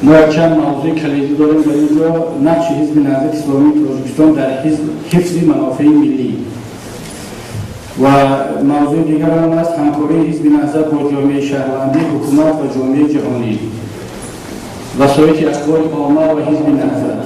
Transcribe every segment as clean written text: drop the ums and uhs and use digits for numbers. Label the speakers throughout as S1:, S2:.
S1: Мо якчанд мавзӯи калидӣ дорем дар ин ҷо: нақши Ҳизби Наҳзати Исломии Тоҷикистон дар ҳифзи манофеи миллӣ, ва мавзӯи дигар он аст ҳамкории Ҳизби Наҳзат бо ҷомеаи шаҳрвандӣ, ҳукумат ва ҷомеаи ҷаҳонӣ, васоити ахбори омма ва Ҳизби Наҳзат,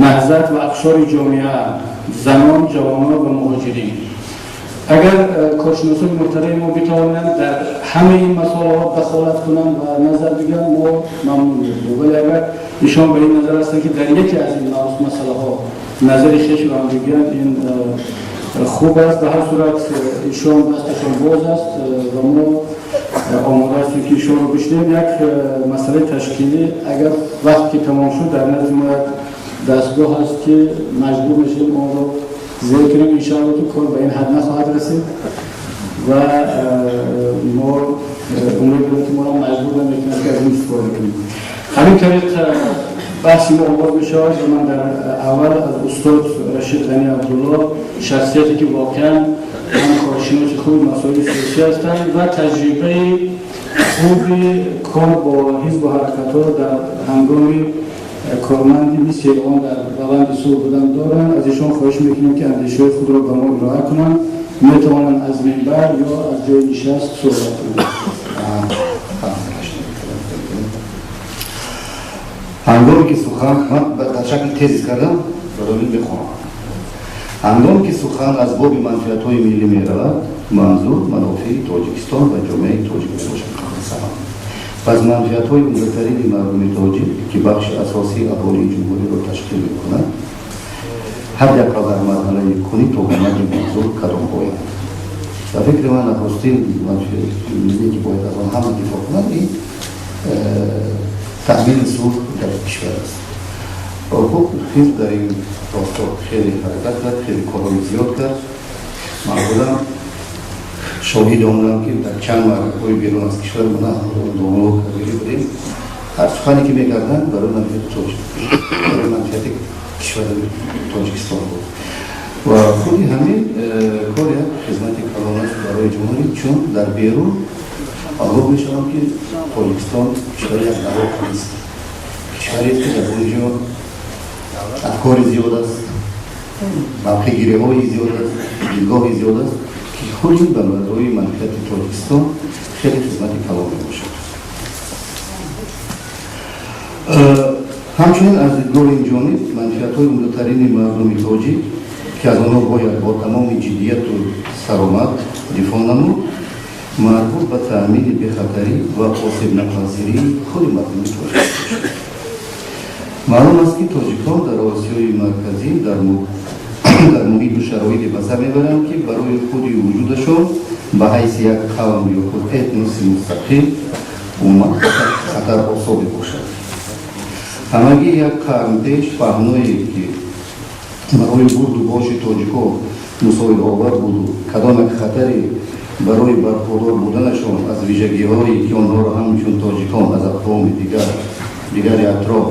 S1: Наҳзат ва ақшори ҷомеа, занон, ҷавонон ва муҳоҷирин. Агар коршиносони муҳтарами мо битавонанд дар ҳамаи ин масъалаҳо дахолат кунанд ва назар бигӯянд, мо мамнун мешавем. Вале агар ишон ба ин назар ҳастанд, ки дар яке аз ин масъалаҳо назари хешро ҳам бигӯянд, ин хуб аст. Ба ҳар сурат, ишон дасташон боз аст ва мо омода ҳастем, ки ишонро бишнем. Як масъалаи ташкилӣ: агар вақт ки тамом шуд, дар назди мо як дастгоҳ ҳаст, ки маҷбур мешавем онро зер кунем. Иншоалло, ки кор ба ин ҳад нахоҳад расид ва мо умед дорем, ки моро маҷбур намекунад, ки аз ин истифода кунем. Ҳамин тариқ баҳси мо оғоз мешавад ва ман дар аввал аз устод Рашид Ғани Абдулло, шахсияте ки воқеан ҳам коршиноси хуби масоили сиёсӣ ҳастанд ва таҷрибаи хуби кор бо ҳизбу ҳаракатҳо дар ҳангоми корманди миссияи ООН дар раванди сулҳ будан доранд, аз ишон хоҳиш мекунем, ки андешаҳои худро ба мо ироа кунанд. Метавонанд аз минбар ё аз ҷои нишаст суҳбат кунанд.
S2: Ҳангоме ки сухан, ман дар шакли тезис кардам, барои мехонам. Ҳангоме ки сухан аз боби манфиатҳои миллӣ меравад, манзур манофеи Тоҷикистон ва ҷомеаи тоҷик мебошад. Пас манфиатҳои умдатарини мардуми тоҷик, ки бахши асосии аҳолии ҷумҳуриро ташкил мекунад, ҳадди ақал дар марҳалаи кунӣ то ба мади манзур кадомҳоянд? Ба фикри ман, нахустин манфиати миллӣ, ки бояд аз он ҳама дифоъ кунанд, ин таъмини сулҳ дар кишвар аст. Хуб, ҳизб дар ин росто хеле ҳаракат кард, хеле корҳои зиёд кард. Ман худам шоҳиди он будам, ки дар чанд маъракаҳои берун аз кишвар мана ҳамроҳ домулло Кабирӣ будем. Ҳар сухане ки мекарданд, барои манфиати тоҷик, барои манфиати кишвари Тоҷикистон буд. Ва худи ҳамин кор як хизмати калон аст барои ҷумҳурӣ, чун дар берун маълум мешавад, ки Тоҷикистон кишвари як навоқ нест, кишварест, ки дар он ҷо афкори зиёд аст, мавқеъгириҳои зиёд аст, дидгоҳи зиёд аст, ки худи ба барои манфиати Тоҷикистон хеле хизмати калон мебошад. Ҳамчунин аз дидгоҳи ин ҷониб манфиатҳои умдатарини мардуми тоҷик, ки аз онҳо бояд бо тамоми ҷиддияту саромат дифоъ намуд, марбут ба таъмини бехатарӣ ва осебнапазирии худи мардуми тоҷик мебошад. Маълум аст, ки тоҷикон дар Осиёи Марказӣ дар муҳиту шароите ба сар мебаранд, ки барои худи вуҷудашон ба ҳайси як қавм ё худ этноси мустақил умуман хатаросо мебошад. Ҳамагӣ як қарн пеш паҳное, ки барои бурду боши тоҷикон мусоидовар буду кадом як хатаре барои бархурдор буданашон аз вижагиҳое, ки онҳоро ҳамчун тоҷикон аз ақвоми дигари атроф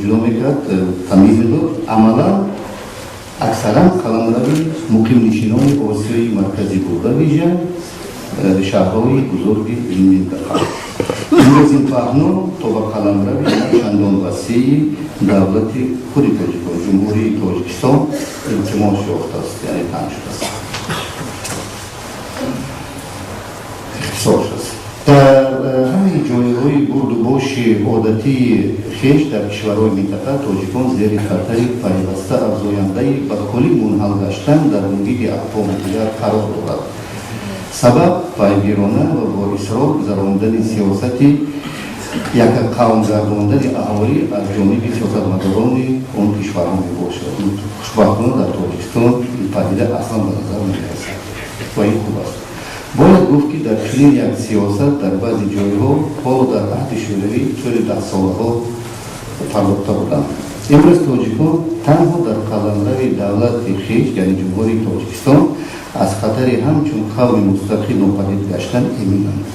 S2: ҷудо мекард, тамйиз медод, амалан аксаран қаламрави муқимнишинони Осиёи Марказӣ буд, ба вижа шаҳрҳои бузурги ин минтақа. Имрӯз ин паҳно то ба қаламрави чандон васеи давлати худи тоҷикон, Ҷумҳурии Тоҷикистон, илтимос ёфтааст, яъне паҳн шудааст, ихтисор шудааст. Дар ҳамаи ҷойҳои бурду боши одатии хеш дар кишварҳои минтақа тоҷикон зери хатари пайваста афзояндаи ба куллӣ мунҳал гаштан дар муҳити ақвоми дигар қарор дорад. Сабаб пайгирона ва бо исрор гузарондани сиёсати якқавм гардондани аҳолӣ аз ҷониби сиёсатмадорони он кишварҳо мебошад. Хушбахтона, дар Тоҷикистон ин падида аслан ба назар намерасад ва ин хуб аст. Бояд гуфт, ки дар чунин як сиёсат дар баъзе ҷойҳо ҳоло дар аҳди Шӯравӣ тӯли даҳсолаҳо пардохта буданд. Имрӯз тоҷикон танҳо дар қаламрави давлати хеш, яъне Ҷумҳурии Тоҷикистон, аз хатари ҳамчун қавми мустақил нопадид гаштан эминанд.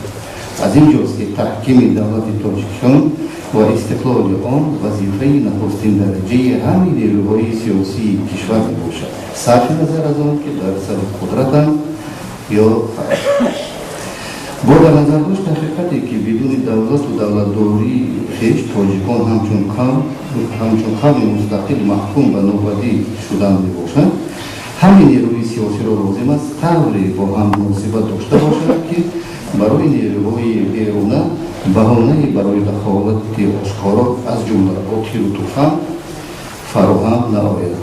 S2: Аз ин ҷост, ки таҳкими давлати тоҷикон ва истиқлоли он вазифаи нахустин дараҷаи ҳамаи нерӯҳои сиёсии кишвар мебошад, сарфи назар аз он ки дар сари қудратанд ё Бо дар назар дошт ҳақиқате, ки бидуни давлату давлатдории хеш тоҷикон ҳамчун қавми мустақил маҳкум ба нобудӣ шудан мебошанд, ҳамин нерӯи сиёсиро лозим аст тавре бо ҳам муносибат дошта бошад, ки барои нерӯҳои беруна баҳонае барои дахолати ошкоро, аз ҷумла бо тиру туфанг, фароҳам наояд.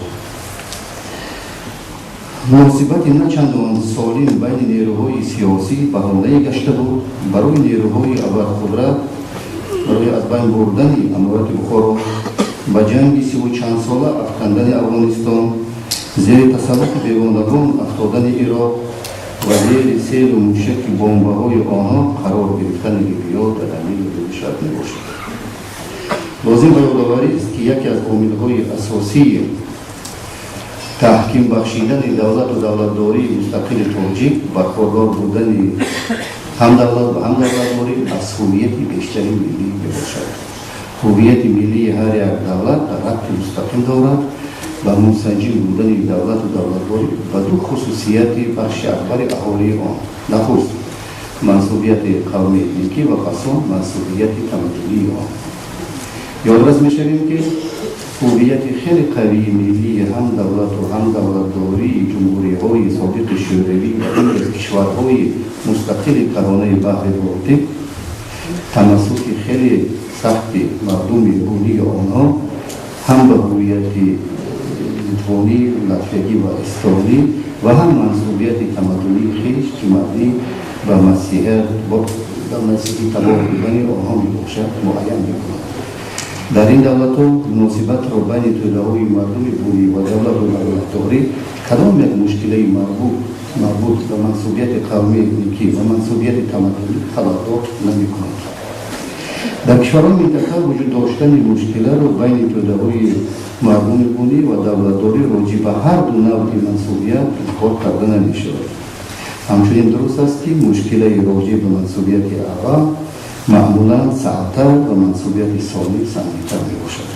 S2: Муносибати на чандон солим байни нерӯҳои сиёсӣ баҳонае гашта буд барои нерӯҳои абарқудрат барои аз байн бурдани аморати Бухоро, ба ҷанги сиву чандсола афкандани Афғонистон, зери тасаллути бегонагон афтодани Ироқ ва зери селу мушаки бомбаҳои онҳо қарор гирифтани Либиё дар ҳамин ҳудуди шарқ мебошад. Лозим ба ёдоварист, ки яке аз омилҳои асосии таҳким бахшидани давлату давлатдории мустақили тоҷик, бархӯрдор будани ҳам давлат ва ҳам давлатдорӣ аз ҳувияти бештари миллӣ мебошад. Ҳувияти миллии ҳар як давлат рабти мустақим дорад ба мунсаҷим будани давлату давлатдорӣ ба ду хусусияти бахши акбари аҳолии он: нахуст, мансубияти қавми этникӣ ва пасон мансубияти тамаддунии он. Ёдрас мешавем, ки ҳувияти хеле қавии миллии ҳам давлату ҳам давлатдории ҷумҳуриҳои собиқи Шӯравӣ ва имрӯз кишварҳои мустақили каронаи баҳри Болтик, тамассуки хеле сахти мардуми бунии онҳо ҳам ба ҳувияти литвонӣ, латвиягӣ ва эстонӣ ва ҳам мансубияти тамаддунии хеш, ки мабнӣ ба масиҳат ба масиҳӣ табор будани онҳо мебошад, муайян мекунад. Дар ин давлатҳо муносибатро байни тӯдаҳои мардуми бунӣ ва давлату давлатдорӣ кадом як мушкилаи марбут ба мансубияти қавми этникӣ ва мансубияти тамаддунӣ халалдор намекунад. Дар кишварҳои минтақа вуҷуд доштани мушкиларо байни тӯдаҳои мардуми бунӣ ва давлатдорӣ роҷиб ба ҳар ду навъи мансубият инкор карда намешавад. Ҳамчунин дуруст аст, ки мушкилаи роҷиб ба мансубияти аввал маъмулан саъдтар ва мансубияти сонӣ сангинтар мебошад.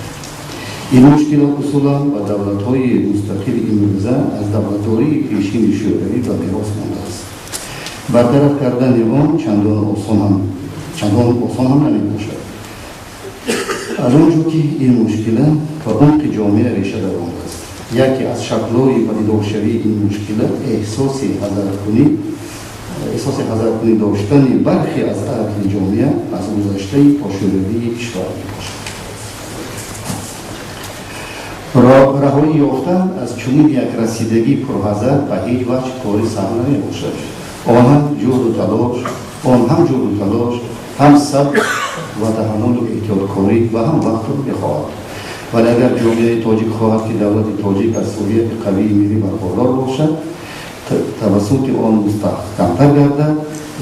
S2: Ин мушкилот усулан ба давлатҳои мустақили имрӯза аз давлатдории пешини Шӯравӣ ба мерос мондааст. Бартараф кардани он чандон осон ҳам намебошад, аз он ҷо ки ин мушкила ба умқи ҷомеа реша давондааст. Яке аз шаклҳои падидоршавии ин мушкила эҳсоси ҳазаркунӣ доштани бархе аз аҳли ҷомеа аз гузаштаи тошӯравии кишвар мебошад. Раҳоӣ ёфтан аз чунин як расидагии пурҳазар ба ҳеҷ ваҷҳ кори саҳл намебошад. Он ҳам ҷуҳду талош, ҳам сабр ва таҳаммулу эҳтиёткорӣ ва ҳам вақтро мехоҳад. Вале агар ҷомеаи тоҷик хоҳад, ки давлати тоҷик аз ҳувияти қавии миллӣ бархӯрдор бошад, тавассути он мустаҳкамтар гардад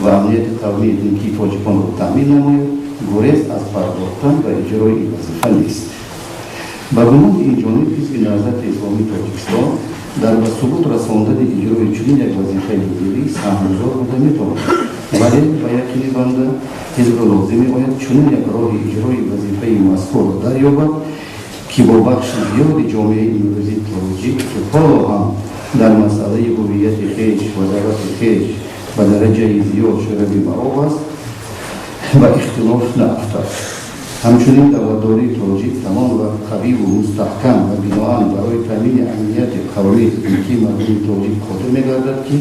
S2: ва амнияти қавмии этникии тоҷиконро таъмин намояд, гурез аз пардохтан ба иҷрои ин вазифа нест. Ба гумони ин ҷониб, Ҳизби Наҳзати Исломии Тоҷикистон дар ба субут расондани иҷрои чунин як вазифаи миллӣ саҳмгузор буда метавонад. Вале ба яқини банда, ҳизбро лозим меояд чунин як роҳи иҷрои вазифаи мазкурро дарёбад, ки бо бахши зиёди ҷомеаи имрӯзии тоҷик, ки ҳоло ҳам дар масъалаи ҳувияти хеш ва давлати хеш ба дараҷаи зиёд шӯравӣ маоб аст, ба ихтилоф наафтад. Ҳамчунин давлатдории тоҷик тамом вақт қавиву мустаҳкам ва биноан барои таъмини амнияти қавмии этникии мардуми тоҷик қодир мегардад, ки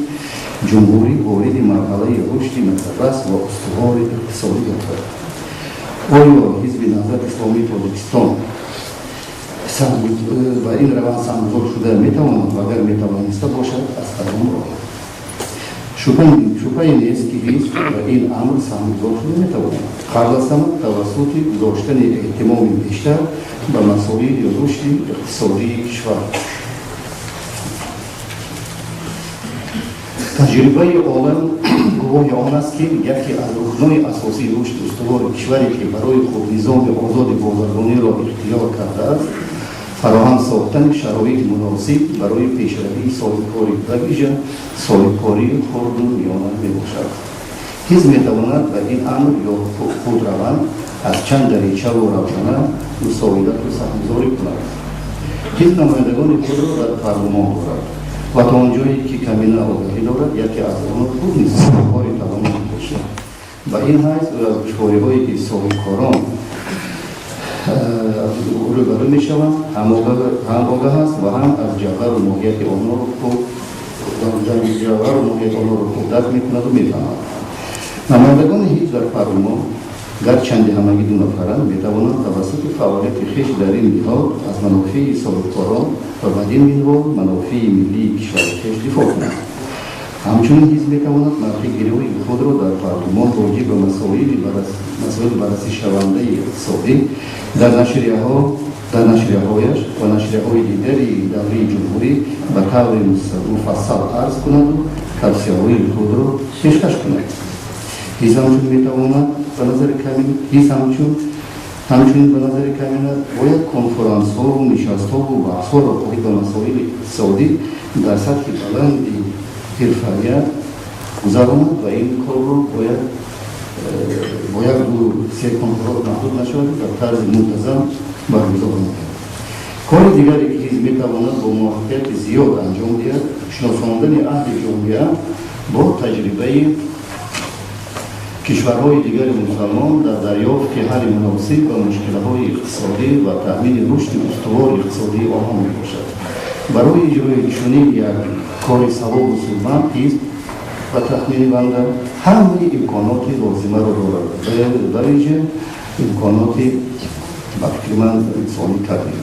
S2: ҷумҳурӣ вориди марҳалаи рушди назаррас ва устувори иқтисодӣ гардад. Оё Ҳизби Наҳзати Исломии Тоҷикистон ба ин раванд саҳмгузор шуда метавонад ва агар метавониста бошад, аз кадом роҳ? Шубҳае нест, ки ҳизб ба ин амр саҳмгузор шуда метавонад, қабл аз ҳама тавассути гузоштани эҳтимоми бештар ба масоили рушди иқтисодии кишвар. Таҷрибаи олам гувоҳи он аст, ки яке аз рукнои асосии рушди устувори кишваре, ки барои худ низоми озоди бозаргониро ихтиёр кардааст, фароҳам сохтани шароити муносиб барои пешравии соҳибкорӣ, ба вижа соҳибкории хурду миёна мебошад. Ҳизб метавонад ба ин амр ё худ раванд аз чанд даричаву равшана мусоидату саҳмгузорӣ кунад. Ҳизб намояндагони худро дар парлумон дорад ва то он ҷое ки камина огаҳӣ дорад, яке аз онҳо худ низ соҳибкори тавоно мебошад. Ба ин ҳайс ӯ аз душвориҳое, ки соҳибкорон рӯбарӯ мешаванд, ҳам огаҳ аст ва ҳам аз ҷавҳару моҳияти онҳоро хуб дарк мекунаду мефаҳмад. Намояндагони ҳизб дар парлумон, гарчанде ҳамагӣ ду нафаранд, метавонанд тавассути фаъолияти хеш дар ин ниҳод аз манофеи соҳибкорон ва бадин минвол манофеи миллии кишвари хеш дифоъ кунанд. Ҳамчунин ҳизб метавонад мавқеъгириҳои худро дар парлумон роҷеъ ба масоили баррасишавандаи иқтисодӣ дар нашрияҳояш ва нашрияҳои дигари даврии ҷумҳурӣ ба таври муфассал арз кунаду тавсияҳои худро пешкаш кунад. Ҳизб ҳамчун метавонад ба назари ҳизб ҳамчунин ба назари камина бояд конферансҳову нишастҳову баҳсҳоро оид ба масоили иқтисодӣ дар сатҳи баланди ҳирфаият гузаронад ва ин корро бояд бо як, ду, се конференс маҳдуд нашавад, дар тарзи мунтазам баргузор намояд. Кори дигаре, ки ҳизб метавонад бо муваффақияти зиёд анҷом диҳад, шиносондани аҳли ҷомеа бо таҷрибаи кишварҳои дигари мусалмон дар дарёфти ҳалли муносиб ба мушкилаҳои иқтисодӣ ва таъмини рушди устувори иқтисодии онҳо мебошад. Барои иҷрои чунин як кори савобу судманд ҳизб, ба тахмини банда, ҳамаи имконоти лозимаро дорад, ба вижа имконоти, ба фикри ман, инсонӣ кардем.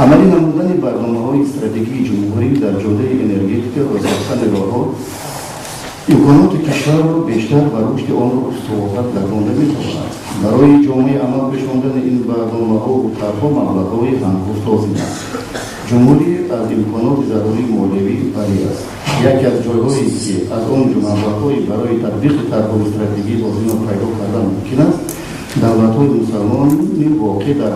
S2: Амалӣ намудани барномаҳои стратегии ҷумҳурӣ дар ҷодаи энергетика ва сохтани роҳҳо имконоти кишварро бештар ва рушди онро устувортар гардонда метавонад. Барои ҷомаи амал пешондани ин барномаҳову тарҳҳо маблағҳои ҳангуфт лозим аст. Ҷумҳурӣ аз имконоти зарурии молиявӣ барӣ аст. Яке аз ҷойҳое, ки аз он маблағҳои барои татбиқи тарҳҳои стратегӣ лозимро пайдо кардан мумкин аст, давлатҳои мусалмони воқеъ дар